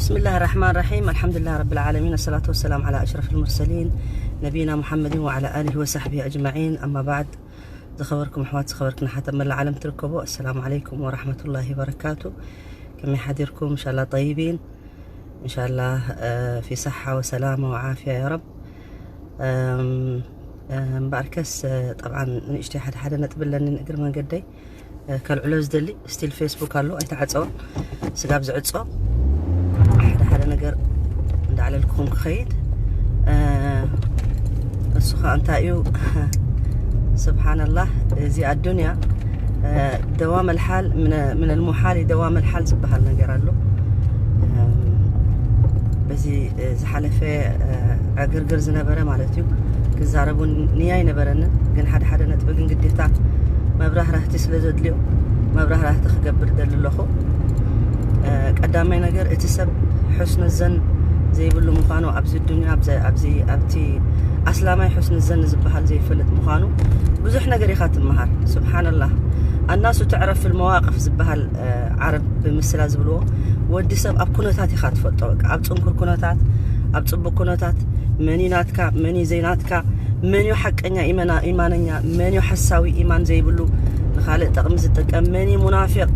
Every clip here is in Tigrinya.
بسم الله الرحمن الرحيم. الحمد لله رب العالمين، الصلاة والسلام على أشرف المرسلين نبينا محمد وعلى آله وصحبه أجمعين. أما بعد، ዝኸበርኩም ኣሕዋት፣ ዝኸበርክን ኣሓት ኣብ መላእ ዓለም ትርከቡ፣ السلام عليكم ورحمة الله وبركاته. ከመይ ሓዲርኩም؟ إن شاء الله طيبين، إن شاء الله في صحة وسلامة وعافية يا رب. እምበኣርከስ፣ ጠብዓን ንእሽተይ ሓደ ሓደ ነጥቢ ኣለኒ ንእግሪ መንገደይ ከልዕሎ ዝደሊ። ስቲል ፌስቡክ ኣሎ ኣይተዓፀወን። ስጋብ ዝዕፆ ሓደ ሓደ ነገር እንዳዕለልኩም ክኸይድ። እሱ ከዓ እንታይ እዩ? ስብሓንላህ፣ እዚ ኣዱንያ ደዋም ኣልሓል ምነ- ምነ ልሙሓል ደዋም ኣልሓል ዝበሃል ነገር ኣሎ። በዚ ዝሓለፈ ዕግርግር ዝነበረ ማለት እዩ። ክዛረቡ ንያ ኣይነበረንን፣ ግን ሓደ ሓደ ነጥቢ ግን ግዴታ መብራህራህቲ ስለ ዘድልዮ መብራህራህቲ ክገብር ደሊ ኣለኹ። ቀዳማይ ነገር፣ እቲ ሰብ ሕስኑ ዘን ዘይብሉ ምዃኑ፣ ኣብዚ ዱንያ ኣብዚ ኣብቲ ኣስላማይ ሕስኑ ዘን ዝበሃል ዘይፈልጥ ምዃኑ ብዙሕ ነገር ኢኻ ትመሃር። ስብሓንላህ፣ ኣናሱ ትዕረፍ ፊል መዋቅፍ ዝበሃል ዓረብ ብምስላ ዝብልዎ፣ ወዲ ሰብ ኣብ ኩነታት ኢኻ ትፈልጦ። በቃ ኣብ ፅንኩር ኩነታት፣ ኣብ ፅቡቅ ኩነታት፣ መን እዩ ናትካ፣ መን እዩ ዘይናትካ፣ መን እዩ ሓቀኛ ኢመና- ኢማነኛ፣ መን እዩ ሓሳዊ ኢማን ዘይብሉ፣ ንኻልእ ጠቕሚ ዝጥቀም፣ መን እዩ ሙናፊቅ፣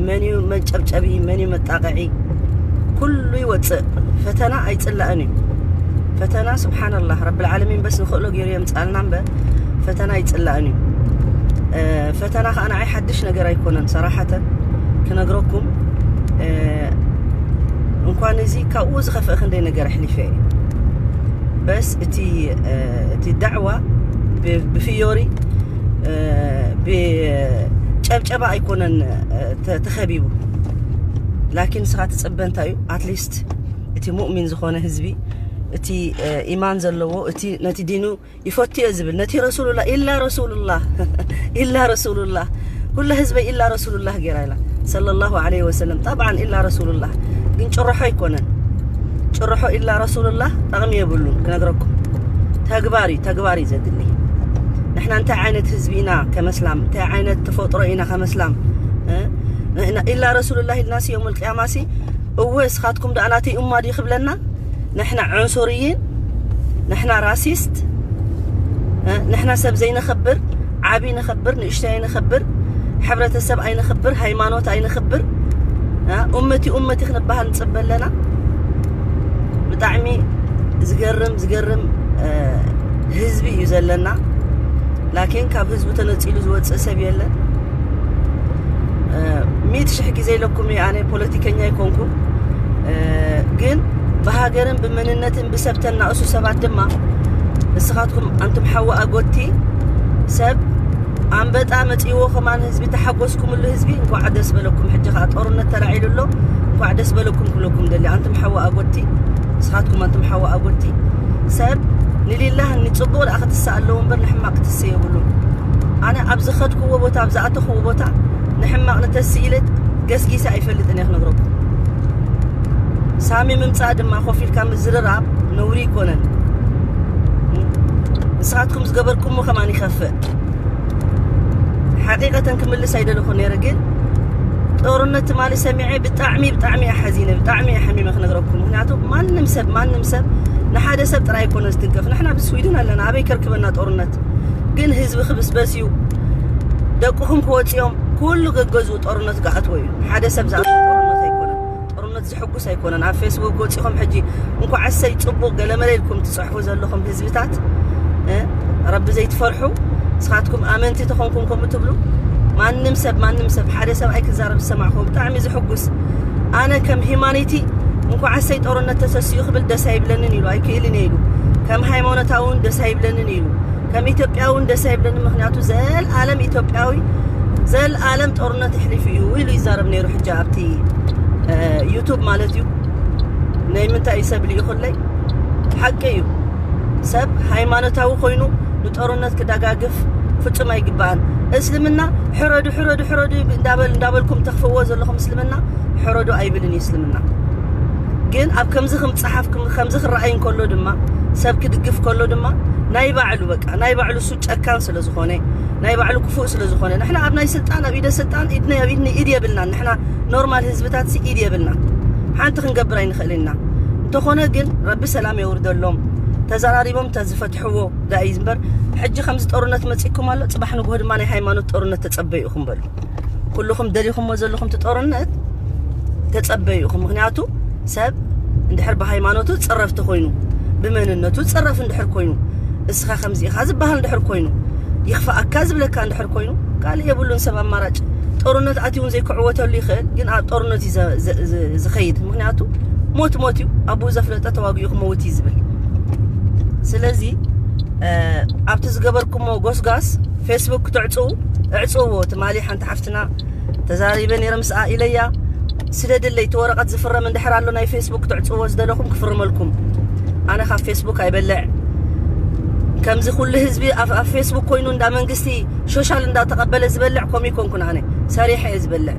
መን እዩ መንጨብጨቢ፣ መን እዩ መጣቕዒ፣ ኩሉ ይወፅእ። ፈተና ኣይፅላእን እዩ። ፈተና ስብሓንላህ ረብል ዓለሚን በስ ንኽእሎ ገይሩ የምፅኣልና እምበር ፈተና ኣይፅላእን እዩ። ፈተና ከዓ ንዓይ ሓድሽ ነገር ኣይኮነን። ሰራሓተን ክነግረኩም፣ እንኳን እዚ ካብኡ ዝኸፍአ ክንደይ ነገር ኣሕሊፈ እየ። በስ እቲ እቲ ዳዕዋ ብፊዮሪ ብጨብጨባ ኣይኮነን ተኸቢቡ። ላኪን ንስኻ ትፅበ እንታይ እዩ? ኣትሊስት እቲ ሙእሚን ዝኾነ ህዝቢ፣ እቲ ኢማን ዘለዎ፣ እቲ ነቲ ዲኑ ይፈቱ እየ ዝብል፣ ነቲ ረሱሉላ ኢላ ረሱሉላ ኢላ ረሱሉላ፣ ኩላ ህዝበይ ኢላ ረሱሉላ ገይራ ኢላ ሰለላሁ ዐለይሂ ወሰለም። ጠብዓን ኢላ ረሱሉላ ግን ጭርሖ ኣይኮነን። ጭርሖ ኢላ ረሱሉላ ጠቕሚ የብሉን። ክነግረኩም፣ ተግባር እዩ፣ ተግባር እዩ ዘድሊ። ንሕና እንታይ ዓይነት ህዝቢ ኢና ከመስላም፣ እንታይ ዓይነት ተፈጥሮ ኢና ከመስላም? ኢላ ረሱሉላ ኢልና ሲ የውመል ቅያማ ሲ፣ እወ እስኻትኩም ደኣ ናተይ እማ ድዩ ክብለና? ንሕና ዑንሱርይን፣ ንሕና ራሲስት፣ ንሕና ሰብ ዘይነኸብር፣ ዓቢ ነኸብር፣ ንእሽተይ ኣይነኸብር፣ ሕብረተሰብ ኣይነኸብር፣ ሃይማኖት ኣይነኸብር፣ ኡመቲ ኡመቲ ክንበሃል ንፅበ ኣለና። ብጣዕሚ ዝገርም ዝገርም ህዝቢ እዩ ዘለና። ላኪን ካብ ህዝቡ ተነፂሉ ዝወፅእ ሰብ የለን። ሚእቲ ሽሕ ግዜ ኢለኩም እየ፣ ኣነ ፖለቲከኛ ኣይኮንኩም። ግን ብሃገርን ብመንነትን ብሰብ ተናእሱ ሰባት ድማ፣ ንስኻትኩም ኣንቱም ሓዊ ኣጎቲ፣ ሰብ ኣንበጣ መፂእዎ ከማን ህዝቢ ተሓጎስኩምሉ ህዝቢ እንኳዕ ደስ በለኩም። ሕጂ ከዓ ጦርነት ተላዒሉ ኣሎ፣ እንኳዕ ደስ በለኩም ክብለኩም ደሊ። ኣንቱም ሓዊ ኣጎቲ፣ ንስኻትኩም ኣንቱም ሓዊ ኣጎቲ፣ ሰብ ንሊላህ ንፅቡቕ ደኣ ክትስእ ኣለዎ እምበር ንሕማቕ ክትስእ የብሉ። ኣነ ኣብ ዝኸድክዎ ቦታ፣ ኣብ ዝኣተኽዎ ቦታ ንሕማቕ ንተስእ ኢለ ገስጊሰ ኣይፈልጥን እየ ክነግረኩም። ሳሚ ምምፃእ ድማ ኮፍ ኢልካ ምዝርራብ ነውሪ ኣይኮነን። ንስኻትኩም ዝገበርኩምዎ ከማን ይኸፍእ። ሓቂቀተን ክምልስ ኣይደለኹ ነይረ፣ ግን ጦርነት ትማሊ ሰሚዐ ብጣዕሚ ብጣዕሚ እየ ሓዚነ፣ ብጣዕሚ እየ ሓሚመ ክነግረኩም። ምክንያቱ ማንም ሰብ ማንም ሰብ ንሓደ ሰብ ጥራይ ኣይኮነ ዝትንከፍ። ንሕና ብስዊድን ኣለና፣ ኣበይ ከርክበና ጦርነት? ግን ህዝቢ ክብስበስ እዩ፣ ደቅኹም ክወፅኦም፣ ኩሉ ገገዝኡ ጦርነት ክኣትዎ እዩ። ሓደ ሰብ ዝኣትዎ ጦርነት ኣይኮነን። ጦርነት ዝሕጉስ ኣይኮነን። ኣብ ፌስቡክ ወፂኹም ሕጂ እንኳዕ ኣሰይ ፅቡቅ ገለመለ ኢልኩም ትፅሕፉ ዘለኹም ህዝብታት፣ እ፣ ረቢ ዘይትፈርሑ፣ ንስኻትኩም ኣመንቲ ተኾንኩም ከምኡ ትብሉ። ማንም ሰብ ማንም ሰብ ሓደ ሰብኣይ ክዛረብ ዝሰማዕኹ ብጣዕሚ ዝሕጉስ። ኣነ ከም ሂማኒቲ እንኳዕ ኣሰይ ጦርነት ተሰስዩ ክብል ደስ ኣይብለንን ኢሉ ኣይክእልን እየ ኢሉ። ከም ሃይማኖታዊ እውን ደስ ኣይብለንን ኢሉ። ከም ኢትዮጵያዊ እውን ደስ ኣይብለንን፣ ምክንያቱ ዘልኣለም ኢትዮጵያዊ ዘልኣለም ጦርነት ኣሕሊፉ እዩ ኢሉ ይዛረብ ነይሩ። ሕጂ ኣብቲ ዩቱብ ማለት እዩ። ናይ ምንታይ እዩ ሰብ ልኢኹለይ? ሓቂ እዩ። ሰብ ሃይማኖታዊ ኮይኑ ንጦርነት ክደጋግፍ ፍጹም ኣይግባእን። እስልምና ሕረዱ ሕረዱ ሕረዱ እንዳበል እንዳበልኩም ተኽፍዎ ዘለኹም እስልምና ሕረዱ ኣይብልን እዩ እስልምና። ግን ኣብ ከምዚ ከም ጸሓፍ ከም- ከምዚ ክረኣይ እንከሎ ድማ ሰብ ክድግፍ ከሎ ድማ ናይ ባዕሉ በቃ ናይ ባዕሉ እሱ ጨካን ስለ ዝኾነ ናይ ባዕሉ ክፉእ ስለ ዝኾነ ንሕና ኣብ ናይ ስልጣን ኣብ ኢደ ስልጣን ኢድና ኣብ ኢድኒ ኢድ የብልናን። ንሕና ኖርማል ህዝብታት ሲ ኢድ የብልናን። ሓንቲ ክንገብር ኣይንኽእል ኢና። እንተኾነ ግን ረቢ ሰላም የውርደሎም፣ ተዘራሪቦም ተዝፈትሕዎ ዳእዩ እምበር፣ ሕጂ ከምዚ ጦርነት መጺኩም ኣሎ፣ ጽባሕ ንግሆ ድማ ናይ ሃይማኖት ጦርነት ተጸበዩ ኢኹም በሉ። ኩልኹም ደሊኹምዎ ዘለኹም እቲ ጦርነት ተጸበዩ ኢኹም። ምኽንያቱ ሰብ እንድሕር ብሃይማኖቱ ጽረፍ ተኾይኑ፣ ብመንነቱ ጽረፍ እንድሕር ኮይኑ፣ እስኻ ከምዚ ኢኻ ዝበሃል እንድሕር ኮይኑ፣ ይኽፈኣካ ዝብለካ እንድሕር ኮይኑ፣ ካልእ የብሉን ሰብ ኣማራጭ። ጦርነት ኣትዩ እውን ዘይክዕወተሉ ይኽእል፣ ግን ኣብ ጦርነት እዩ ዘ- ዘ- ዘ- ዝኸይድ። ምኽንያቱ ሞት ሞት እዩ፣ ኣብኡ ዘፍለጠ ተዋጊኡ ክመውት እዩ ዝብል። ስለዚ ኣብቲ ዝገበርኩሞ ጎስጓስ ፌስቡክ ክትዕፅዉ እዕፅውዎ። ትማሊ ሓንቲ ሓፍትና ተዛሪበ ነይረ ምስኣ ኢለያ፣ ስደድለይ እቲ ወረቐት ዝፍረም እንድሕር ኣሎ ናይ ፌስቡክ ክትዕፅዎ ዝደለኹም ክፍርመልኩም። ኣነ ካብ ፌስቡክ ኣይበልዕ። ከምዚ ኩሉ ህዝቢ ኣብ ኣብ ፌስቡክ ኮይኑ እንዳ መንግስቲ ሶሻል እንዳተቐበለ ዝበልዕ ከምኡ ይኮንኩን። ኣነ ሰሪሐ እየ ዝበልዕ።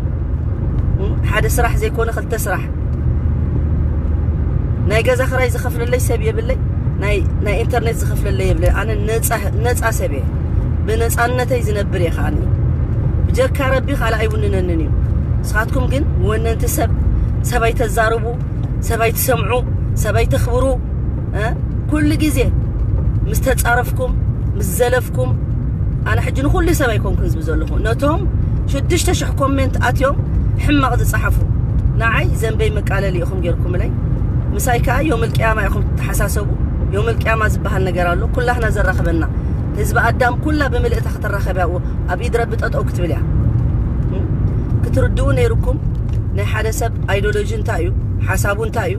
ሓደ ስራሕ ዘይኮነ ክልተ ስራሕ። ናይ ገዛ ክራይ ዝኸፍለለይ ሰብ የብለይ፣ ናይ ናይ ኢንተርኔት ዝኸፍለለይ የብለይ። ኣነ ነፃ ነፃ ሰብ እየ። ብነፃነተይ ዝነብር እየ። ከዓኒ ብጀካ ረቢ ካልእ ኣይውንነንን እዩ። ንስኻትኩም ግን ወነንቲ ሰብ፣ ሰብ ኣይተዛርቡ፣ ሰብ ኣይትሰምዑ፣ ሰብ ኣይተኽብሩ። ኩሉ ግዜ ምስ ተጻረፍኩም፣ ምስ ዘለፍኩም፣ ኣነ ሕጂ ንኹሉ ሰብ ኣይኮንኩን ዝብል ዘለኹ፣ ነቶም ሽዱሽተ ሽሕ ኮሜንት ኣትዮም ሕማቕ ዝጸሓፉ፣ ንዓይ ዘንበይ መቃለሊ ኢኹም ጌርኩምለይ። ምሳይ ከኣ ዮምል ቅያማ ኢኹም ትተሓሳሰቡ። ዮምል ቅያማ ዝበሃል ነገር ኣሎ፣ ኩላህና ዘራኽበና። ህዝቢ ኣዳም ኩላ ብምልእታ ክትራኸብ እያ፣ ኣብ ኢድ ረቢ ጠጠው ክትብል እያ። ክትርድኡ ነይሩኩም ናይ ሓደ ሰብ ኣይዲዮሎጂ እንታይ እዩ፣ ሓሳቡ እንታይ እዩ።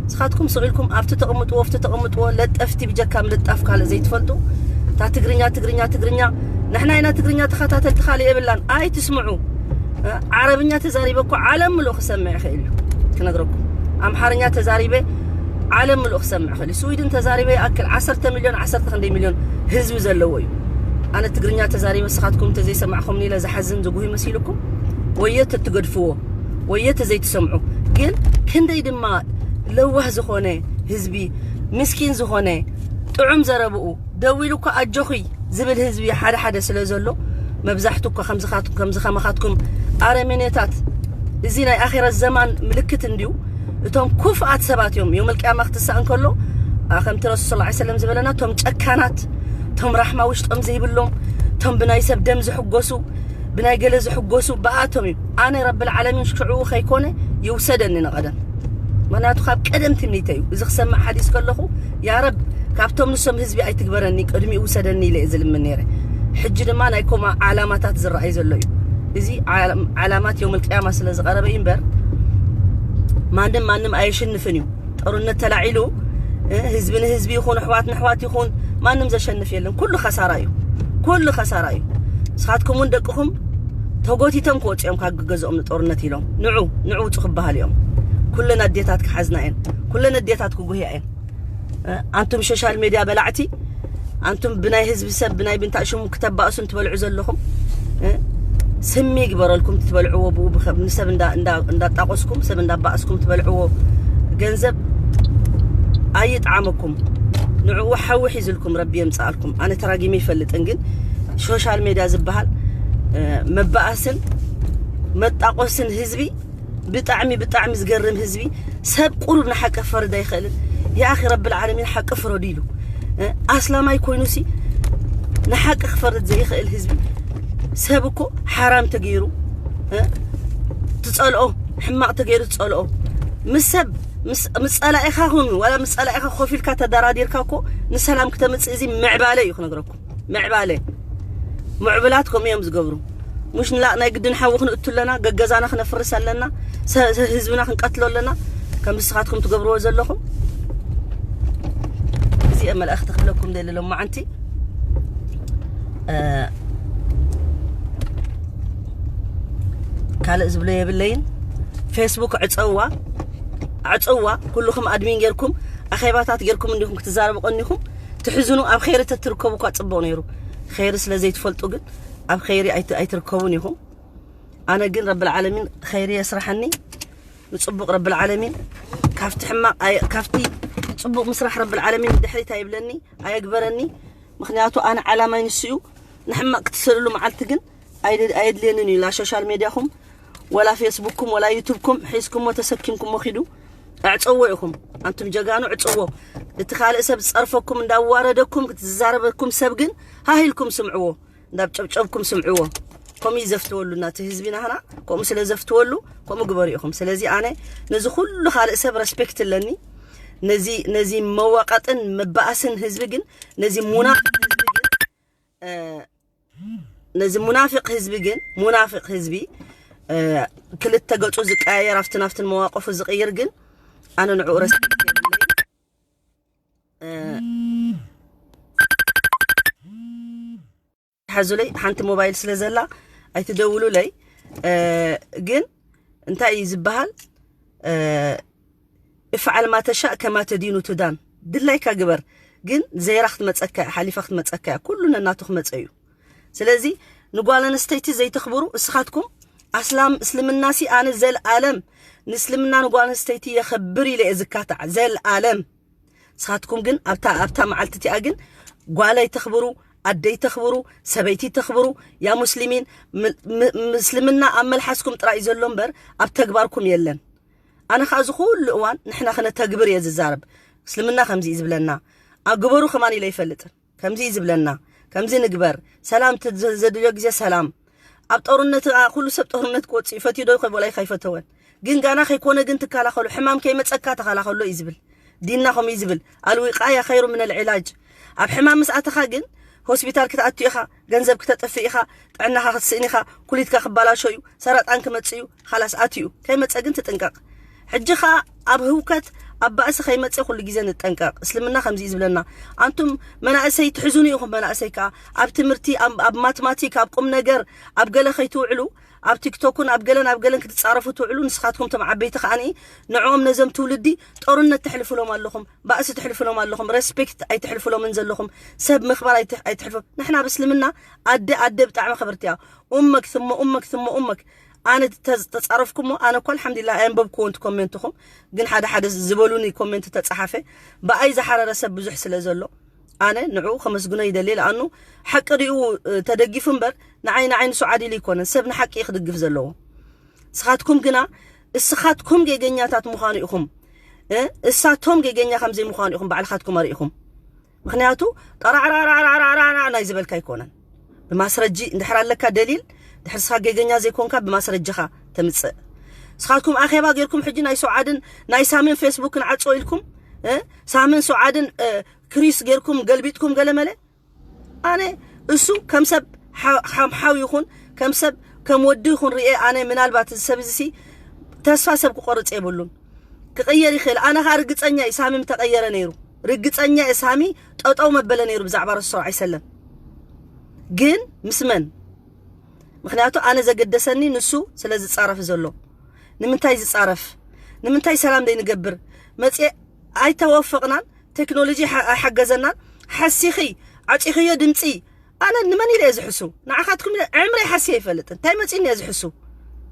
ንስኻትኩም ስቕ ኢልኩም ኣብቲ ተቕምጥዎ፣ ኣብቲ ተቕምጥዎ፣ ለጠፍቲ ብጀካ ምልጣፍ ካልእ ዘይትፈልጡ። እታ ትግርኛ፣ ትግርኛ፣ ትግርኛ፣ ንሕና ኢና ትግርኛ ተኸታተልቲ ካልእ የብላን። ኣይትስምዑ። ዓረብኛ ተዛሪበ እኮ ዓለም ምሉእ ክሰምዕ ይኽእል እዩ። ክነግረኩም፣ ኣምሓርኛ ተዛሪበ ዓለም ምሉእ ክሰምዕ ይኽእል እዩ። ስዊድን ተዛሪበ ይኣክል ዓሰርተ ሚልዮን፣ ዓሰርተ ክንደይ ሚልዮን ህዝቢ ዘለዎ እዩ። ኣነ ትግርኛ ተዛሪበ ንስኻትኩም እንተዘይሰማዕኹምኒ ኢለ ዝሓዝን ዝጉሂ መሲልኩም ወየ ተትገድፍዎ ወየ ተዘይትሰምዑ። ግን ክንደይ ድማ ለዋህ ዝኾነ ህዝቢ፣ ምስኪን ዝኾነ፣ ጥዑም ዘረብኡ ደዊሉ እኮ ኣጆኺ ዝብል ህዝቢ ሓደ ሓደ ስለ ዘሎ፣ መብዛሕቱ እኮ ከምዚ ካትኩም፣ ከምዚ ከማኻትኩም ኣረሜኔታት፣ እዚ ናይ ኣኼረት ዘማን ምልክት እንድዩ። እቶም ኩፍኣት ሰባት እዮም። ዮመል ቅያማ ክትሳእ እንከሎ፣ ኣ፣ ከምቲ ረሱል ሰለላሁ ዐለይሂ ወሰለም ዝበለና፣ እቶም ጨካናት፣ እቶም ራሕማ ውሽጦም ዘይብሎም፣ እቶም ብናይ ሰብ ደም ዝሕጎሱ፣ ብናይ ገለ ዝሕጎሱ ብኣቶም እዩ። ኣነ ረብል ዓለሚን ሽዑ ከይኮነ ይውሰደኒ ንቐደም። ምኽንያቱ ካብ ቀደም ትምኒተይ እዩ። እዚ ክሰምዕ ሓዲስ ከለኹ፣ ያ ረብ፣ ካብቶም ንሶም ህዝቢ ኣይትግበረኒ፣ ቅድሚኡ ውሰደኒ ኢለ እየ ዝልምን ነይረ። ሕጂ ድማ ናይ ከምኡ ዓላማታት ዝረኣይ ዘሎ እዩ። እዚ ዓላም-፣ ዓላማት የውመል ቅያማ ስለ ዝቐረበ እዩ እምበር፣ ማንም ማንም ኣየሽንፍን እዩ። ጦርነት ተላዒሉ፣ እ፣ ህዝቢ ንህዝቢ ይኹን፣ ኣሕዋት ንኣሕዋት ይኹን፣ ማንም ዘሸንፍ የለን። ኩሉ ከሳራ እዩ። ኩሉ ከሳራ እዩ። ንስኻትኩም እውን ደቅኹም ተጎቲቶም ክወፁ እዮም ካብ ገዝኦም ንጦርነት ኢሎም። ንዑ፣ ንዑ ውፁ ክበሃል እዮም። ኩለን ኣዴታት ክሓዝና እየን። ኩለን ኣዴታት ክጉህያ እየን። እ፣ ኣንቱም ሶሻል ሜድያ በላዕቲ፣ ኣንቱም ብናይ ህዝቢ ሰብ፣ ብናይ ብንታእ ሽሙ ክተባእሱን ትበልዑ ዘለኹም፣ እ፣ ስሚ ይግበረልኩም ትበልዕዎ፣ ብኡ ብኸ-፣ ንሰብ እንዳ-፣ እንዳ-፣ እንዳጣቆስኩም፣ ሰብ እንዳባእስኩም ትበልዕዎ ገንዘብ ኣይጥዓመኩም። ንዕኡ ሓዊ ሒዝልኩም ረቢ የምጽኣልኩም። ኣነ ተራጊመ ይፈልጥን፣ ግን ሶሻል ሜድያ ዝበሃል፣ እ፣ መባኣስን መጣቆስን ህዝቢ ብጣዕሚ፣ ብጣዕሚ ዝገርም ህዝቢ። ሰብ ቁሩብ ንሓቂ ክፈርድ ኣይኽእልን። ያ ኣኺ ረብል ዓለሚን ሓቂ ፍረዱ ኢሉ። እ፣ ኣስላማይ ኮይኑሲ ንሓቂ ክፈርድ ዘይኽእል ህዝቢ። ሰብ እኮ ሓራም ተገይሩ፣ እ፣ ትጸልኦ፣ ሕማቕ ተገይሩ ትጸልኦ። ምስ ሰብ፣ ምስ፣ ምስ ጸላኢኻ ኹን፣ ዋላ ምስ ጸላኢኻ ኮፍ ኢልካ ተደራዲርካ እኮ ንሰላም ክተምጽእ እዚ ምዕባለ እዩ ክነግረኩም። ምዕባለ። ምዕቡላት ከምኡ እዮም ዝገብሩ። ሙሽ ንላ ናይ ግድን ሓዊ ክንእቱ ኣለና፣ ገገዛና ክነፍርስ ኣለና፣ ሰ-፣ ሰ-፣ ህዝብና ክንቀትሎ ኣለና፣ ከም ንስኻትኩም ትገብርዎ ዘለኹም። እዚኣ መልእኽቲ ክብለኩም ደሊ ሎማዓንቲ። እ፣ ካልእ ዝብሎ የብለይን። ፌስቡክ ዕፀዋ፣ ዕፀዋ። ኩልኹም ኣድሚን ጌርኩም፣ ኣኼባታት ጌርኩም እንዲኹም ክትዛረቡ ቀኒኹም። ትሕዝኑ ኣብ ኸይሪ ተትርከቡ እኳ ጽቡቕ ነይሩ። ኸይሪ ስለ ዘይትፈልጡ ግን ኣብ ኸይሪ ኣይት-፣ ኣይትርከቡን ኢኹም። ኣነ ግን ረብል ዓለሚን ኸይሪ የስራሐኒ፣ ንጽቡቕ ረብል ዓለሚን። ካብቲ ሕማቕ ኣይ-፣ ካብቲ ጽቡቕ ምስራሕ ረብል ዓለሚን ድሕሪት ኣይብለኒ፣ ኣየግበረኒ። ምኽንያቱ ኣነ ዓላማይ ንሱ እዩ። ንሕማቕ ክትሰልሉ መዓልቲ ግን ኣይድ-፣ ኣየድልየንን እዩ። ላ ሶሻል ሜድያኹም ወላ ፌስቡክኩም ወላ ዩቱብኩም ሒዝኩሞ ተሰኪምኩሞ ኪዱ። ኣዕፀዎ ኢኹም ኣንቱም ጀጋኑ፣ ዕፅዎ። እቲ ካልእ ሰብ ዝፀርፈኩም እንዳዋረደኩም ዝዛረበኩም ሰብ ግን ሃሂልኩም ስምዕዎ፣ እንዳጨብጨብኩም ስምዕዎ። ከምኡ እዩ ዘፍትወሉ ናቲ ህዝቢ ናህና። ከምኡ ስለ ዘፍትወሉ ከምኡ ግበሩ ኢኹም። ስለዚ ኣነ ነዚ ኩሉ ካልእ ሰብ ረስፔክት ኣለኒ። ነዚ ነዚ መዋቀጥን መባእስን ህዝቢ ግን፣ ነዚ ሙናፍቅ ህዝቢ ግን፣ እ፣ ነዚ ሙናፍቅ ህዝቢ ግን፣ ሙናፍቅ ህዝቢ፣ እ፣ ክልተ ገጹ ዝቀያየር፣ ኣብትን ኣብትን መዋቀፉ ዝቅይር ግን ኣነ ንዕኡ ረስፔክት የብለይ። እ፣ ሓዙለይ ሓንቲ ሞባይል ስለ ዘላ ኣይትደውሉለይ። እ፣ ግን እንታይ እዩ ዝበሃል? እ፣ افعل ما تشاء كما تدين تدان። ድላይካ ግበር። ግን ዘይራ ክትመፀካ እያ፣ ሓሊፋ ክትመፀካ እያ። ኩሉ ነናቱ ክመፀ እዩ። ስለዚ ንጓል ኣንስተይቲ ዘይተኽብሩ እስኻትኩም፣ ኣስላም እስልምና ሲ ኣነ ዘልኣለም ንእስልምና ንጓል ኣንስተይቲ የኽብር ኢለ እየ ዝካታዕ ዘልኣለም። ንስኻትኩም ግን ኣብታ ኣብታ መዓልቲ እቲኣ ግን ጓል ኣይተኽብሩ፣ ኣደ ኣይተኽብሩ፣ ሰበይቲ ኣይተኽብሩ። ያ ሙስሊሚን፣ ም- ም- ምስልምና ኣብ መልሓስኩም ጥራይ እዩ ዘሎ እምበር ኣብ ተግባርኩም የለን። ኣነ ከዓ እዚ ኩሉ እዋን ንሕና ክነተግብር እየ ዝዛረብ። እስልምና ከምዚ እዩ ዝብለና፣ ኣግበሩ ከማን ኢለ ኣይፈልጥን። ከምዚ እዩ ዝብለና፣ ከምዚ ንግበር፣ ሰላም ት- ዘ- ዘድልዮ ግዜ ሰላም። ኣብ ጦርነት ኣ- ኩሉ ሰብ ጦርነት ክወፅእ ይፈትዩ ዶ ይኮን ወላ ከይፈተወን? ግን ጋና ከይኮነ ግን ትከላኸሉ፣ ሕማም ከይመፀካ ተኸላኸሎ እዩ ዝብል። ዲንና ከምኡ እዩ ዝብል፣ ኣልዊቃያ ኸይሩ ምን ኣልዒላጅ። ኣብ ሕማም ምስ ኣተኻ ግን ሆስፒታል ክትኣቱ ኢኻ፣ ገንዘብ ክተጥፍእ ኢኻ፣ ጥዕናኻ ክትስእን ኢኻ፣ ኩሊትካ ክባላሾ እዩ፣ ሰረጣን ክመፅእ እዩ። ኻላስ ኣትዩ ከይመፀ ግን ትጥንቀቕ። ሕጂ ኸኣ ኣብ ህውከት ኣብ ባእሲ ከይመፀ ኩሉ ግዜ ንጠንቀቕ። እስልምና ከምዚ እዩ ዝብለና። ኣንቱም መናእሰይ ትሕዙኑ ኢኹም። መናእሰይ ከኣ ኣብ ትምህርቲ፣ ኣብ ኣብ ማትማቲክ፣ ኣብ ቁም ነገር፣ ኣብ ገለ ከይትውዕሉ፣ ኣብ ቲክቶክን ኣብ ገለን ኣብ ገለን ክትፃረፉ ትውዕሉ። ንስኻትኩም ቶም ዓበይቲ ከኣ ንዕኦም ነዞም ትውልዲ ጦርነት ተሕልፍሎም ኣለኹም፣ ባእሲ ተሕልፍሎም ኣለኹም፣ ሬስፔክት ኣይተሕልፍሎምን ዘለኹም፣ ሰብ ምኽባር ኣይተ- ኣይተሕልፎም። ንሕና ኣብ እስልምና ኣደ ኣደ ብጣዕሚ ክብርቲ እያ። ኡመክ ስሞ ኡመክ ስሞ ኡመክ። ኣነ ተዝ- ተጻረፍኩሞ፣ ኣነ እኮ ኣልሓምዱሊላህ ኣየንበብኩዎን እቲ ኮሜንትኹም፣ ግን ሓደ ሓደ ዝበሉኒ ኮሜንት ተጻሓፈ ብኣይ ዝሓረረ ሰብ ብዙሕ ስለ ዘሎ ኣነ ንዕኡ ከመስግኖ ይደሊ። ለኣኑ ሓቂ ዲኡ እ፣ ተደጊፉ እምበር ንዓይ ንዓይ ንሱ ዓዲሉ ይኮነን። ሰብ ንሓቂ እዩ ክድግፍ ዘለዎ። ንስኻትኩም ግና እስኻትኩም ጌገኛታት ምዃኑ ኢኹም እ፣ እሳቶም ጌገኛ ከም ዘይምዃኑ ኢኹም ባዕልኻትኩም ኣርኢኹም። ምኽንያቱ ጠራዕራዕራዕራዕራዕራዕ ናይ ዝበልካ ኣይኮነን። ብማስረጂ እንድሕር ኣለካ ደሊል፣ ድሕር ስኻ ጌገኛ ዘይኮንካ ብማስረጃኻ ተምጽእ። ስኻትኩም ኣኼባ ጌርኩም ሕጂ ናይ ሶዓድን ናይ ሳምን ፌስቡክን ዓጾ ኢልኩም እ፣ ሳምን ሶዓድን እ፣ ክሪስ ጌርኩም ገልቢጥኩም ገለመለ። ኣነ እሱ ከም ሰብ ሓ- ሓም ሓው ይኹን ከም ሰብ ከም ወዲ ይኹን ርኤ ኣነ ምናልባት እዚ ሰብ እዚ ሲ ተስፋ ሰብ ክቆርጽ የብሉን። ክቕየር ይኽእል። ኣነ ኸኣ ርግጸኛ እየ ሳሚ ምተቐየረ ነይሩ። ርግጸኛ እየ ሳሚ ጠጠው መበለ ነይሩ ብዛዕባ ረሱል ሰለላሁ ዐለይሂ ወሰለም። ግን ምስ መን? ምኽንያቱ ኣነ ዘገደሰኒ ንሱ ስለ ዝጻረፍ ዘሎ። ንምንታይ ዝጻረፍ? ንምንታይ ሰላም ዘይንገብር? መጽኤ ኣይተወፈቕናን፣ ቴክኖሎጂ ሓ- ኣይሓገዘናን። ሓሲኺ ዓጺኽዮ ድምጺ። ኣነ ንመን ኢለ እየ ዝሕሱ? ንዓኻትኩም ኢለ ዕምሪ ሓሲ ኣይፈልጥን። እንታይ መጺኒ እየ ዝሕሱ?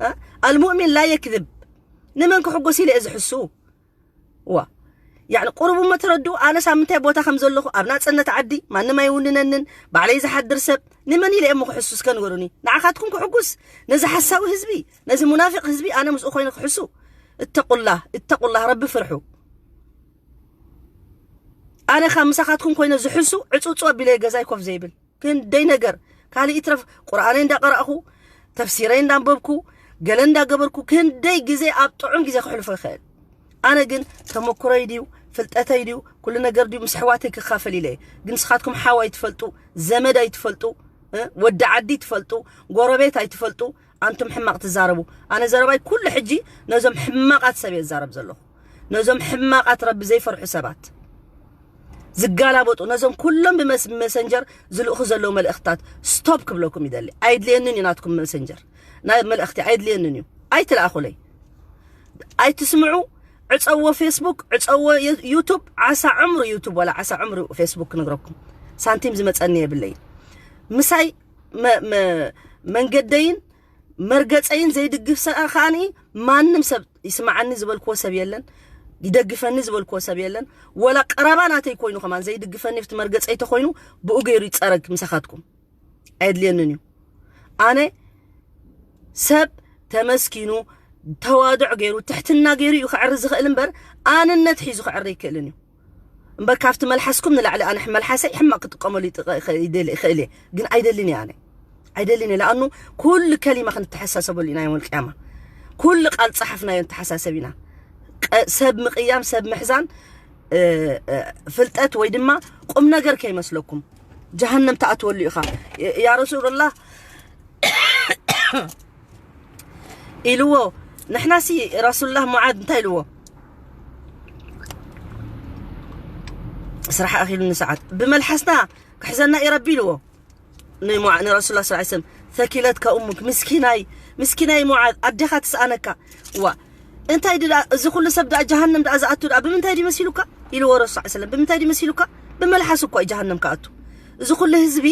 እ? ኣልሙእሚን ላ የክዝብ። ንመን ክሕጎስ ኢለ እየ ዝሕሱ? ዋ ያዕኒ ቁሩብ እሞ ተረድኡ። ኣነስ ኣብ ምንታይ ቦታ ከም ዘለኹ ኣብ ናጽነት ዓዲ ማንም ኣይውንነንን፣ ባዕለይ ዝሓድር ሰብ። ንመን ኢለ እሞ ክሕሱ እስከ ንገሩኒ? ንዓኻትኩም ክሕጉስ? ነዚ ሓሳዊ ህዝቢ፣ ነዚ ሙናፊቕ ህዝቢ ኣነ ምስኡ ኮይነ ክሕሱ? እተቁላህ እተቁላህ፣ ረቢ ፍርሑ። ኣነ ካብ ምሳኻትኩም ኮይነ ዝሕሱ ዕጹጹ ኣቢለ ገዛይ ኮፍ ዘይብል ክንደይ ነገር ካልእ ይትረፍ ቁርኣነይ እንዳቀራእኹ ተፍሲረይ እንዳንበብኩ ገለ እንዳገበርኩ ክንደይ ግዜ ኣብ ጥዑም ግዜ ክሕልፎ ይኽእል። ኣነ ግን ተመክሮይ ድዩ ፍልጠተይ ድዩ ኩሉ ነገር ድዩ ምስ ኣሕዋተይ ክካፈል ኢለ እየ። ግን ንስኻትኩም ሓው ኣይትፈልጡ፣ ዘመድ ኣይትፈልጡ፣ እ፣ ወዲ ዓዲ ትፈልጡ፣ ጎረቤት ኣይትፈልጡ፣ ኣንቱም ሕማቕ ትዛረቡ። ኣነ ዘረባይ ኩሉ ሕጂ ነዞም ሕማቓት ሰብ እየ ዝዛረብ ዘለኹ። ነዞም ሕማቓት ረቢ ዘይፈርሑ ሰባት ዝጋላበጡ፣ ነዞም ኩሎም ብመስ- መሰንጀር ዝልእኹ ዘለዉ መልእኽትታት ስቶፕ ክብለኩም ይደሊ። ኣይድልየንን እዩ ናትኩም መሰንጀር ናይ መልእኽቲ ኣይድልየንን እዩ። ኣይትልኣኹለይ፣ ኣይትስምዑ። ዕፀዎ ፌስቡክ፣ ዕፀዎ ዩ- ዩቱብ። ዓሳ ዕምሩ ዩቱብ ወላ ዓሳ ዕምሩ ፌስቡክ ክነግረኩም ሳንቲም ዝመፀኒ የብለይን። ምሳይ መ- መ- መንገደይን መርገፀይን ዘይድግፍ ሰ- ከዓኒ ማንም ሰብ ይስማዓኒ ዝበልክዎ ሰብ የለን፣ ይደግፈኒ ዝበልክዎ ሰብ የለን። ወላ ቀረባ ናተይ ኮይኑ ከማን ዘይድግፈኒ ኣብቲ መርገፀይ ተኮይኑ ብኡ ገይሩ ይፀረግ ምሳኻትኩም። ኣየድልየንን እዩ። ኣነ ሰብ ተመስኪኑ፣ ተዋድዕ ገይሩ፣ ትሕትና ገይሩ እዩ ክዕሪ ዝኽእል እምበር፣ ኣንነት ሒዙ ክዕሪ ኣይክእልን እዩ። እምበር ካብቲ መልሓስኩም ንላዕሊ ኣነ መልሓሰይ ሕማቕ ክጥቀመሉ ይጥቐ-፣ ይኽእል ይደሊ-፣ ይኽእል እየ። ግን ኣይደልን እየ ኣነ። ኣይደልን እየ። ለኣኑ ኩሉ ከሊማ ክንተሓሳሰበሉ ኢና ዮም ልቅያማ። ኩሉ ቃል ጸሓፍናዮ ንተሓሳሰብ ኢና። ቀ-፣ ሰብ ምቕያም፣ ሰብ ምሕዛን፣ እ፣ እ፣ ፍልጠት ወይ ድማ ቁም ነገር ከይመስለኩም። ጀሃነም ትኣትወሉ ኢኻ። ያ ረሱሉላህ ኢልዎ። ንሕናሲ ረሱሉላህ ሙዓዝ እንታይ ኢልዎ? ስራሕ ኣኺሉኒ ሰዓት። ብመልሓስና ክሕዘና እዩ ረቢ ኢልዎ። ንሙዓ-፣ ንረሱሉላህ ሰለላሁ ዐለይሂ ወሰለም፣ "ተኪለትካ ኡሙክ፣ ምስኪናይ፣ ምስኪናይ ሙዓዝ፣ ኣዴኻ ትስኣነካ." ዋ፣ እንታይ ድኣ፣ እዚ ኩሉ ሰብ ድኣ ጀሃነም ድኣ ዝኣቱ ድኣ ብምንታይ ድዩ መሲሉካ? ኢልዎ ረሱል ሰለላሁ ዐለይሂ ወሰለም። ብምንታይ ድዩ መሲሉካ? ብመልሓሱ እኮ እዩ ጀሃነም ክኣቱ። እዚ ኩሉ ህዝቢ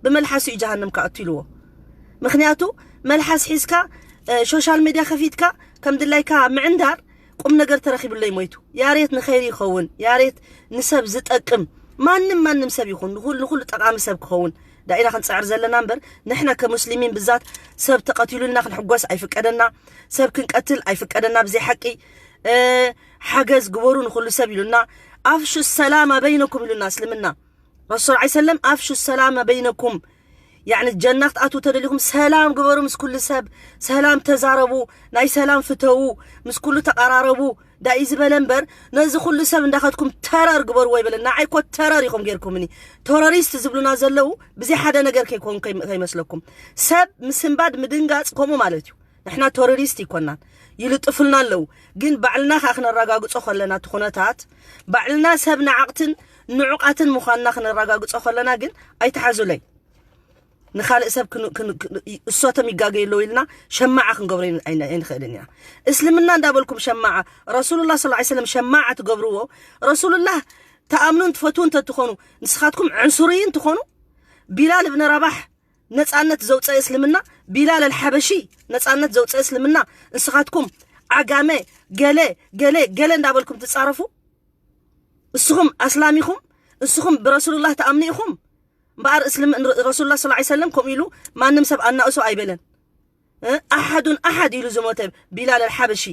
ብመልሓሱ እዩ ጀሃነም ክኣቱ ኢልዎ። ምኽንያቱ መልሓስ ሒዝካ፣ እ፣ ሶሻል ሜድያ ከፊትካ ከም ድላይካ ምዕንዳር ቁም ነገር ተረኺብለይ ሞይቱ። ያሬት ንኸይር ይኸውን፣ ያሬት ንሰብ ዝጠቅም፣ ማንም ማንም ሰብ ይኹን፣ ንኹሉ፣ ንኹሉ ጠቓሚ ሰብ ክኸውን ዳኢና ክንጽዕር ዘለና እምበር፣ ንሕና ከሙስሊሚን ብዛት ሰብ ተቐቲሉልና ክንሕጎስ ኣይፍቀደና፣ ሰብ ክንቀትል ኣይፍቀደና፣ ብዘይ ሓቂ፣ እ፣ ሓገዝ ግበሩ ንኹሉ ሰብ ኢሉና፣ ኣፍሹ ሰላማ በይነኩም ኢሉና እስልምና። ረሱል ዐለይሂ ሰለም፣ "ኣፍሹ ሰላመ በይነኩም"፣ ያዕኒ ጀና ክትኣትዉ ተደሊኹም ሰላም ግበሩ ምስ ኩሉ ሰብ፣ ሰላም ተዛረቡ፣ ናይ ሰላም ፍተዉ፣ ምስ ኩሉ ተቐራረቡ ዳኢ ዝበለ እምበር፣ ነዚ ኩሉ ሰብ እንዳኸድኩም ተረር ግበርዎ ይበለ። ንዓይ እኮ ተረር ኢኹም ጌርኩምኒ። ቴሮሪስት ዝብሉና ዘለዉ ብዘይ ሓደ ነገር ከይኮኑ ከይ-፣ ከይመስለኩም። ሰብ ምስንባድ ምድንጋጽ ከምኡ ማለት እዩ። ንሕና ቴሮሪስት ይኮናን፣ ይልጥፉልና ኣለዉ። ግን ባዕልና ከኣ ክነረጋግጾ ከለና እቲ ኩነታት፣ ባዕልና ሰብ ነዓቕትን ንዑቓትን ምዃንና ክነረጋግጾ ከለና ግን ኣይትሓዙለይ። ንኻልእ ሰብ ክን-፣ ክን-፣ ክን-፣ እሶቶም ይጋገዩ ኣለዉ ኢልና ሸማዓ ክንገብሮ ኣይን-፣ ኣይን-፣ ኣይንኽእልን ኢና። እስልምና እንዳበልኩም ሸማዓ፣ ረሱሉላህ ሰለላሁ ዐለይሂ ወሰለም ሸማዓ ትገብርዎ፣ ረሱሉላህ ትኣምኑን ትፈትዉን ተትኾኑ፣ ንስኻትኩም ዕንሱርይን ትኾኑ፣ ቢላል እብን ረባሕ ነጻነት ዘውጸአ እስልምና፣ ቢላል ኣልሓበሺ ነጻነት ዘውጸአ እስልምና፣ ንስኻትኩም ዓጋመ፣ ገለ፣ ገለ፣ ገለ እንዳበልኩም ትጻረፉ፣ እስኹም ኣስላም ኢኹም፣ እስኹም ብረሱሉላህ ትኣምኑ ኢኹም። እምበኣር እስልም-፣ ረሱሉላህ ሰለላሁ ዐለይሂ ወሰለም ከምኡ ኢሉ ማንም ሰብ ኣናእሶ ኣይበለን። እ? ኣሓዱን ኣሓድ ኢሉ ዝሞተ ቢላል ኣልሓበሺ።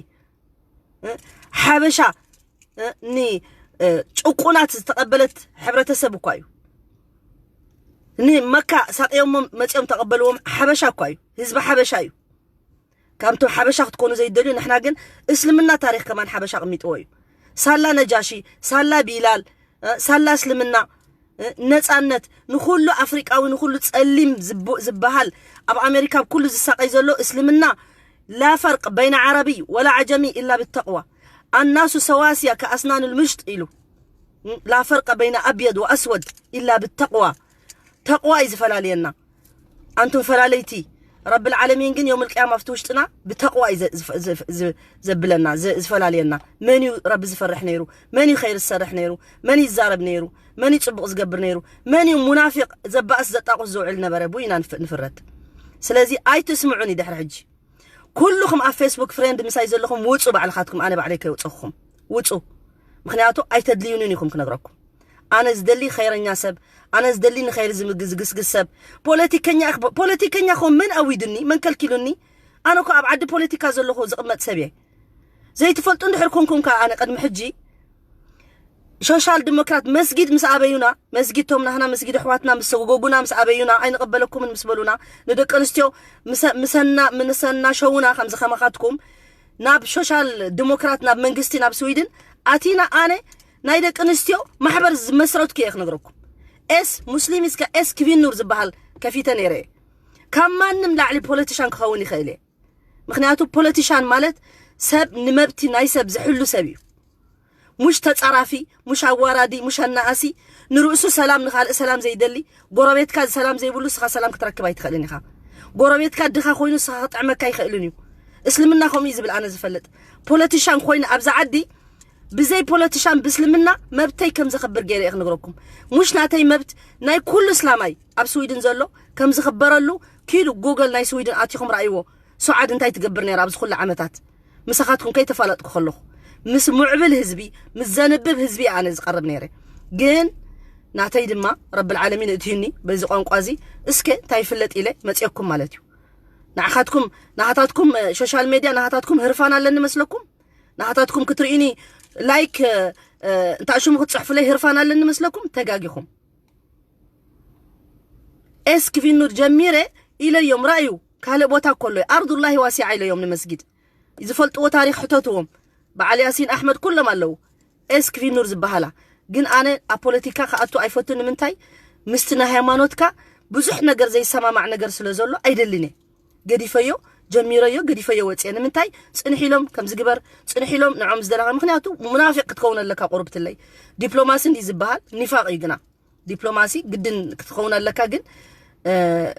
እ? ሓበሻ፣ እ? ኒ-፣ እ፣ ጭቁናት ዝተቐበለት ሕብረተሰብ እኳ እዩ። ንመካ ሳቕዮሞም መጺኦም ተቐበልዎም ሓበሻ እኳ እዩ። ህዝቢ ሓበሻ እዩ። ካብቶም ሓበሻ ክትኮኑ ዘይደልዩ፣ ንሕና ግን እስልምና ታሪኽ ከማን ሓበሻ ኣቕሚጥዎ እዩ። ሳላ ነጃሺ፣ ሳላ ቢላል፣ እ፣ ሳላ እስልምና፣ እ፣ ነጻነት ንኹሉ ኣፍሪቃዊ፣ ንኹሉ ጸሊም ዝብ-፣ ዝበሃል ኣብ ኣሜሪካ ኣብ ኩሉ ዝሳቐይ ዘሎ እስልምና፣ ላ ፈርቅ በይነ ዓረቢ ወላ ዓጀሚ ኢላ ብተቕዋ፣ ኣናሱ ሰዋስያ ከኣስናን ልምሽጥ ኢሉ፣ እ፣ ላ ፈርቀ በይነ ኣብየድ ወኣስወድ ኢላ ብተቕዋ፣ ተቕዋ እዩ ዝፈላልየና። ኣንቱም ፈላለይቲ፣ ረብል ዓለሚን ግን የውም ልቅያማ ኣብቲ ውሽጥና ብተቕዋ እዩ ዘ-፣ ዝፈ-፣ ዝፍ-፣ ዝ-፣ ዘብለና፣ ዝ-፣ ዝፈላልየና። መን እዩ ረቢ ዝፈርሕ ነይሩ? መን እዩ ኸይር ዝሰርሕ ነይሩ? መን እዩ ዝዛረብ ነይሩ? መን እዩ ጽቡቕ ዝገብር ነይሩ? መን እዩ ሙናፊቕ ዘባእስ ዘጣቑስ ዝውዕል ነበረ? ብኡ ኢና ንፍ-፣ ንፍረድ። ስለዚ ኣይትስምዑኒ ድሕሪ ሕጂ። ኩልኹም ኣብ ፌስቡክ ፍሬንድ ምሳይ ዘለኹም ውጹ ባዕልኻትኩም፣ ኣነ ባዕለይ ከይወጸኹም ውጹ። ምኽንያቱ ኣይተድልዩንን ኢኹም ክነግረኩም። ኣነ ዝደሊ ኸይረኛ ሰብ፣ ኣነ ዝደሊ ንኸይሪ ዝምግ-፣ ዝግስግስ ሰብ። ፖለቲከኛ ኢኽ-፣ ፖለቲከኛ ኾን መን ኣዊዱኒ? መን ከልኪሉኒ? ኣነ እኮ ኣብ ዓዲ ፖለቲካ ዘለኹ ዝቕመጥ ሰብ እየ። ዘይትፈልጡ እንድሕር ኮንኩም ከኣ ኣነ ቅድሚ ሕጂ ሶሻል ዲሞክራት መስጊድ ምስ ኣበዩና፣ መስጊድ ቶም ናህና መስጊድ ኣሕዋትና ምስ ሰጎጉና ምስ ኣበዩና፣ ኣይንቕበለኩምን ምስ በሉና፣ ንደቂ ኣንስትዮ ምሰ-፣ ምሰና-፣ ምሰናሸዉና ከምዚ ከማኻትኩም ናብ ሶሻል ዲሞክራት ናብ መንግስቲ ናብ ስዊድን ኣቲና፣ ኣነ ናይ ደቂ ኣንስትዮ ማሕበር ዝመስረትኩ እየ ክነግረኩም። ኤስ ሙስሊም እስከ ኤስ ክቪኑር ዝበሃል ከፊተ ነይረ እየ። ካብ ማንም ላዕሊ ፖለቲሻን ክኸውን ይኽእል እየ። ምኽንያቱ ፖለቲሻን ማለት ሰብ ንመብቲ ናይ ሰብ ዝሕሉ ሰብ እዩ። ሙሽ ተጻራፊ፣ ሙሽ ኣዋራዲ፣ ሙሽ ኣናኣሲ፣ ንርእሱ ሰላም ንኻልእ ሰላም ዘይደሊ፣ ጎረቤትካ ሰላም ዘይብሉ ንስኻ ሰላም ክትረክብ ኣይትኽእልን ኢኻ። ጎረቤትካ ድኻ ኮይኑ ንስኻ ክጥዕመካ ኣይኽእልን እዩ። እስልምና ከምኡ እዩ ዝብል ኣነ ዝፈልጥ። ፖለቲሻን ኮይኑ ኣብዚ ዓዲ ብዘይ ፖለቲሻን ብእስልምና መብተይ ከም ዘኽብር ገይረ እየ ክነግረኩም። ሙሽ ናተይ መብት ናይ ኩሉ እስላማይ ኣብ ስዊድን ዘሎ ከም ዝኽበረሉ ኪዱ ጉግል ናይ ስዊድን ኣቲኹም ረኣይዎ። ሱዓድ እንታይ ትገብር ነይራ ኣብዚ ኩሉ ዓመታት? ምሳኻትኩም ከይተፋለጥኩ ከለኹ ምስ ሙዕብል ህዝቢ፣ ምስ ዘንብብ ህዝቢ ኣነ ዝቐርብ ነይረ። ግን ናተይ ድማ ረብል ዓለሚን እእትዩኒ በዚ ቋንቋ እዚ እስከ እንታይ ይፍለጥ ኢለ መጽየኩም ማለት እዩ። ንዓኻትኩም ናኻታትኩም ሶሻል ሜድያ ናኻታትኩም ህርፋን ኣለኒ መስለኩም? ናኻታትኩም ክትርእዩኒ ላይክ እንታሽሙ ክትፅሕፉለይ ህርፋን ኣለኒ መስለኩም? ተጋጊኹም። ኤስክ ቪኑር ጀሚረ ኢለዮም ራእዩ ካልእ ቦታ ኮሎ ኣርዱላሂ ዋሲዓ ኢለዮም ንመስጊድ ዝፈልጥዎ ታሪክ ሕተትዎም። በዓል ያሲን ኣሕመድ ኩሎም ኣለዉ። ኤስክ ቪኑር ዝበሃላ ግን ኣነ ኣብ ፖለቲካ ክኣቱ ኣይፈቱ ንምንታይ ምስቲ ናይ ሃይማኖትካ ብዙሕ ነገር ዘይሰማማዕ ነገር ስለ ዘሎ ኣይደልን እየ። ገዲፈዮ ጀሚረዮ ገዲፈዮ ወፅየ ንምንታይ ፅንሕ ኢሎም ከም ዝግበር ፅንሕ ኢሎም ንዖም ዝደለኻ ምክንያቱ ሙናፊቅ ክትከውን ኣለካ ቁርብትለይ። ዲፕሎማሲ እንዲ ዝበሃል ኒፋቅ እዩ ግና ዲፕሎማሲ ግድን ክትኸውን ኣለካ ግን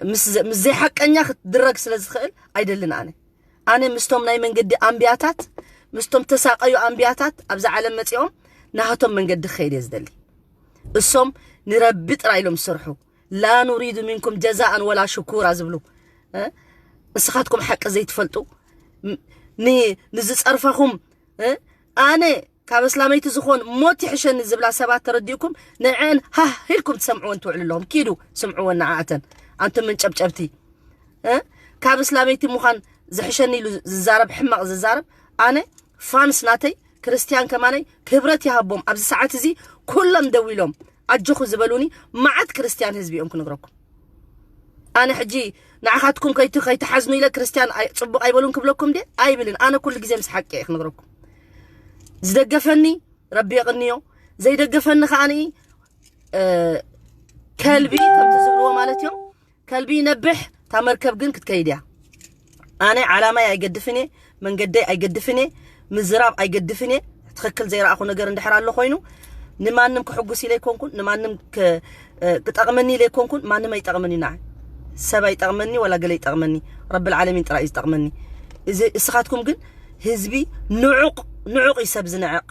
ምስ ዘይሓቀኛ ክትድረግ ስለ ዝኽእል ኣይደልን ኣነ ኣነ ምስቶም ናይ መንገዲ ኣንቢያታት ምስቶም ተሳቀዩ ኣንቢያታት ኣብዛ ዓለም መፂኦም ናሃቶም መንገዲ ክኸይድ እየ ዝደሊ። እሶም ንረቢ ጥራይ ኢሎም ዝሰርሑ ላ ኑሪዱ ሚንኩም ጀዛኣን ወላ ሽኩራ ዝብሉ ንስኻትኩም ሓቂ ዘይትፈልጡ ንዝፀርፈኹም ኣነ ካብ እስላመይቲ ዝኾን ሞት ይሕሸኒ ዝብላ ሰባት ተረዲእኩም ንዐን ሃህ ኢልኩም ትሰምዕወን ትውዕሉ ኣለኹም። ኪዱ ስምዕወን ንዓኣተን ኣንቱም መንጨብጨብቲ። ካብ እስላመይቲ ምዃን ዝሕሸኒ ኢሉ ዝዛረብ ሕማቕ ዝዛረብ ኣነ ፋንስ ናተይ ክርስትያን ከማነይ ክብረት ይሃቦም። ኣብዚ ሰዓት እዚ ኩሎም ደው ኢሎም ኣጆኹ ዝበሉኒ መዓት ክርስትያን ህዝቢ እዮም ክነግረኩም። ኣነ ሕጂ ንዓኻትኩም ከይት ከይትሓዝኑ ኢለ ክርስትያን ኣይ- ጽቡቕ ኣይበሉን ክብለኩም ድየ? ኣይብልን። ኣነ ኩሉ ግዜ ምስ ሓቂ እየ ክነግረኩም። ዝደገፈኒ ረቢ የቕንዮ፣ ዘይደገፈኒ ከኣ ከልቢ ከምቲ ዝብልዎ ማለት እዮም። ከልቢ ይነብሕ፣ እታ መርከብ ግን ክትከይድ እያ። ኣነ ዓላማይ ኣይገድፍን እየ፣ መንገደይ ኣይገድፍን እየ፣ ምዝራብ ኣይገድፍን እየ። ትኽክል ዘይረኣኹ ነገር እንድሕር ኣሎ ኮይኑ ንማንም ክሕጉስ ኢለ ኣይኮንኩን፣ ንማንም ክ- እ፣ ክጠቕመኒ ኢለ ኣይኮንኩን፣ ማንም ኣይጠቕመኒ። ንዓይ ሰብ ኣይጠቕመኒ ወላ ገለ ይጠቕመኒ፣ ረብል ዓለሚን ጥራይ እዩ ዝጠቕመኒ። እዚ እስኻትኩም ግን ህዝቢ ንዑቕ ንዑቕ እዩ ሰብ ዝንዕቕ።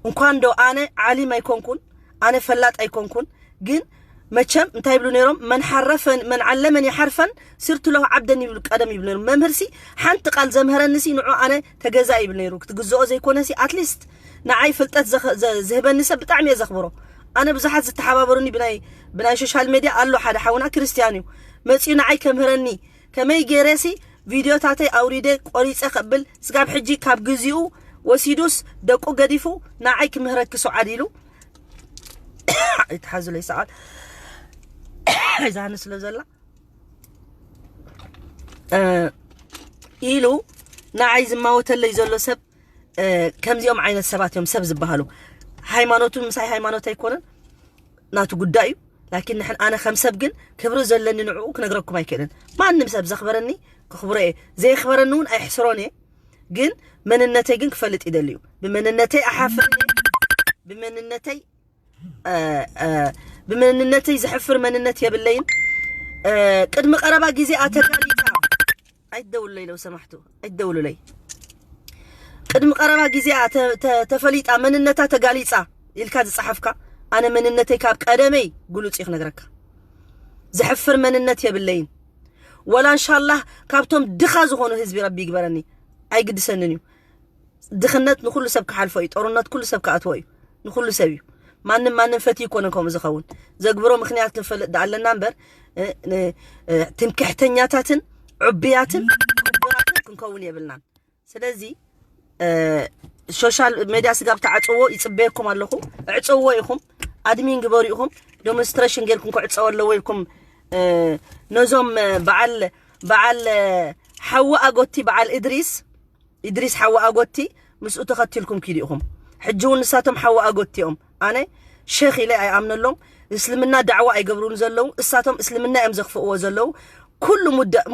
እንኳን ዶ ኣነ ዓሊም ኣይኮንኩን፣ ኣነ ፈላጥ ኣይኮንኩን፣ ግን መቸም እንታይ ይብሉ ነይሮም? መን ሓረፈን መን ዓለመን ይሓርፈን ስርቱ ለሁ ዓብደን ይብሉ ቀደም ይብሉ ነይሮም። መምህርሲ ሓንቲ ቃል ዘምህረንሲ ንዑ ኣነ ተገዛ ይብል ነይሩ። ክትግዝኦ ዘይኮነሲ ኣትሊስት ንዓይ ፍልጠት ዘኸ- ዘ- ዝህበኒ ሰብ ብጣዕሚ እየ ዘኽብሮ። ኣነ ብዙሓት ዝተሓባበሩኒ ብናይ ብናይ ሶሻል ሜድያ ኣሎ ሓደ ሓውና ክርስትያን እዩ መፂኡ ንዓይ ከምህረኒ ከመይ ገይረሲ ቪድዮታተይ ኣውሪደ ቆሪፀ ከብል ስጋብ ሕጂ ካብ ግዚኡ ወሲዱስ ደቁ ገዲፉ ንዓይ ክምህረኪ ሱዓድ ኢሉ ይትሓዙለይ ሰዓት ይዛኒ ስለ ዘላ ኢሉ ንዓይ ዝማወተለይ ዘሎ ሰብ ከምዚኦም ዓይነት ሰባት እዮም ሰብ ዝበሃሉ። ሃይማኖቱ ምሳይ ሃይማኖት ኣይኮነን ናቱ ጉዳይ እዩ። ላኪን ንሕን ኣነ ከም ሰብ ግን ክብሪ ዘለኒ ንዕኡ ክነግረኩም ኣይክእልን። ማንም ሰብ ዘኽበረኒ ክኽብሮ እየ፣ ዘየኽበረኒ እውን ኣይሕስሮን እየ። ግን መንነተይ ግን ክፈልጥ ይደሊ እዩ። ብመንነተይ ኣሓፍር እየ። ብመንነተይ ብመንነተይ ዘሕፍር መንነት የብለይን። ቅድሚ ቀረባ ግዜ ኣተጋሊጻ ኣይትደውሉለይ ለው ሰማሕቱ ኣይትደውሉለይ። ቅድሚ ቀረባ ግዜ ተፈሊጣ መንነታ ተጋሊጻ ኢልካ ዝጸሓፍካ ኣነ መንነተይ ካብ ቀደመይ ግሉጽ እዩ ክነግረካ። ዘሕፍር መንነት የብለይን። ወላ እንሻላህ ካብቶም ድኻ ዝኾኑ ህዝቢ ረቢ ይግበረኒ። ኣይግድሰንን እዩ። ድኽነት ንኹሉ ሰብ ክሓልፎ እዩ። ጦርነት ኩሉ ሰብ ክኣትዎ እዩ። ንኹሉ ሰብ እዩ። ማንም ማንም ፈትዩ ይኮነ ከምኡ ዝኸውን። ዘግብሮ ምክንያት ክንፈልጥ ዳኣለና እምበር ትምክሕተኛታትን ዕብያትን ክቡራትን ክንከውን የብልናን። ስለዚ ሶሻል ሜድያ ስጋብ ተዓፅዎ ይፅበየኩም ኣለኹ። ዕፀዎ ኢኹም ኣድሚን ግበሩ ኢኹም። ዶሞንስትሬሽን ጌርኩም ክዕፀው ኣለዎ ኢልኩም ነዞም በዓል በዓል ሓዊ ኣጎቲ በዓል እድሪስ እድሪስ ሓዊ ኣጎቲ ምስኡ ተኸቲልኩም ኪዱ ኢኹም። ሕጂ እውን ንሳቶም ሓዊ ኣጎቲ እዮም። ኣነ ሸኽ ኢለ ኣይኣምነሎም። እስልምና ዳዕዋ ኣይገብሩን ዘለዉ። እሳቶም እስልምና እዮም ዘኽፍእዎ ዘለዉ። ኩሉ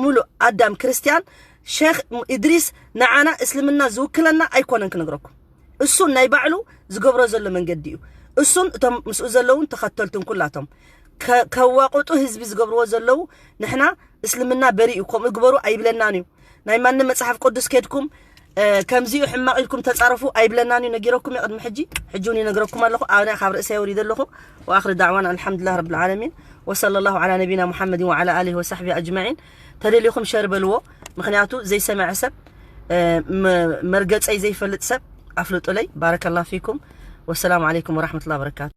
ሙሉእ ኣዳም ክርስትያን ሸኽ እድሪስ ንዓና እስልምና ዝውክለና ኣይኮነን ክነግረኩም። እሱን ናይ ባዕሉ ዝገብሮ ዘሎ መንገዲ እዩ። እሱን እቶም ምስኡ ዘለውን ተኸተልቱን ኩላቶም ከዋቁጡ ህዝቢ ዝገብርዎ ዘለዉ ንሕና እስልምና በሪ እዩ ከምኡ ግበሩ ኣይብለናን እዩ። ናይ ማንም መጽሓፍ ቅዱስ ከድኩም ከምዚኡ ሕማቕ ኢልኩም ተጻረፉ ኣይብለናን እዩ። ነጊረኩም ቅድሚ ሕጂ ሕጂ እውን ይነግረኩም ኣለኹ። ኣነ ካብ ርእሰ የውሪደ ኣለኹ። ወኣኽሪ ዳዕዋን ኣልሓምዱሊላህ ረብል ዓለሚን ወሰለ ላሁ ዓላ ነቢና ሙሓመድን ወዓላ ኣሊሂ ወሳሕቢ ኣጅማዒን። ተደሊኹም ሸር በልዎ። ምክንያቱ ዘይሰምዐ ሰብ መርገፀይ ዘይፈልጥ ሰብ ኣፍልጡለይ። ባረከላ ፊኩም። ወሰላሙ ዓለይኩም ወራሕመቱላ በረካቱ።